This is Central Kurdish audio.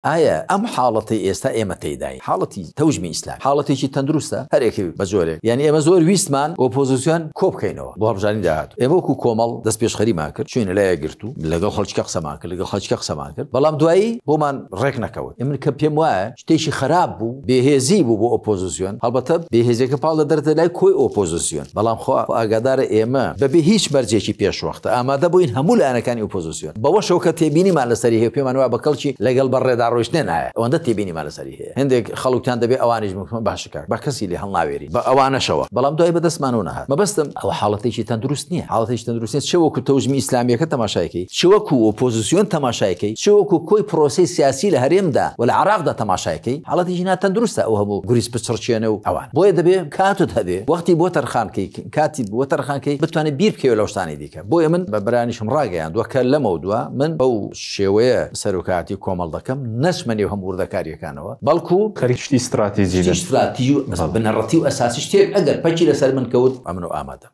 ئایا ئەم حاڵەتەی ئێستا ئێمە تێیداین، حاڵەتی تەوژمی ئیسلامی، حاڵەتێکی تەندروستە؟ هەر یەکەی بە جۆرێک، یانی ئێمە زۆر ویستمان ئۆپۆزیسیۆن کۆ بکەینەوە بۆ هەڵبژاردنی داهاتوو. ئێمە وەکوو کۆمەڵ دەستپێشخەریمان کرد، چووینە لای یەکگرتوو، لەگەڵ خەڵکیکە قسەمان کرد، لەگەڵ خەڵکیکە قسەمان کرد، بەڵام دوایی بۆمان ڕێک نەکەوت. من کە پێم وایە شتێکی خەراپ بوو، بێهێزی بوو بۆ ئۆپۆزیسیۆن، هەڵبەتە بێهێزیەکە پاڵ دەدرێتە لای کۆی ئۆپۆزیسیۆن، بەڵام خوا ئاگادارە ئێمە بەبێ هیچ مەرجێکی پێشوەختە ئامادە بووین هەموو لایەنەکانی ئۆپۆزیسیۆن، بەوەشەوە کە تێبینیمان لەسەری هەیە و پێمان وایە بە کەڵکی لەگەڵ بەڕێدا ڕۆیشتنێ نایە، ئەوەندە تێبینیمان لەسەری هەیە. هێندێک خەڵکتان دەبێ ئەوانیش بکەن، باشە کاک، با کەسی لێ هەڵناوێرین، بە ئەوانەشەوە، بەڵام دوای بەدەستمانەوە نەهات. مەبەستم ئەوە حاڵەتێکی تەندروست نییە، حاڵەتێکی تەندروست نییە چ وەکوو تەوژمی ئیسلامییەکە تەماشای کەی، چ وەکوو ئۆپۆزیسیۆن تەماشای کەی، چ وەکوو کۆی پرۆسەی سیاسی لە هەرێمدا و لە عێراقدا تەماشای کەی، حاڵەتێکی ناتەندروستە ئەو هەموو گوریس پچڕچێنە و ئەوان. بۆیە دەبێ کاتت هەبێ، وەختی بۆ تەرخان کەی، کاتی بۆ تەرخان کەی بتوانی بیر بکەیەوە لەو شتانەی دیکە. بۆیە من بە برایانیشم ڕاگەیاندووە کە لەمەودوا من بەو شێوەیە سەرۆکایەتی کۆمەڵ دەکەم، نەچمە نێو هەموو وردەکارییەکانەوە، بەڵکو. خەریکی شتی ستراتیجی بن. شتی ستراتیجی و بنەڕەتی و ئەساسی شتێک ئەگەر پەکی لەسەر من کەوت، ئەمن ئامادەم.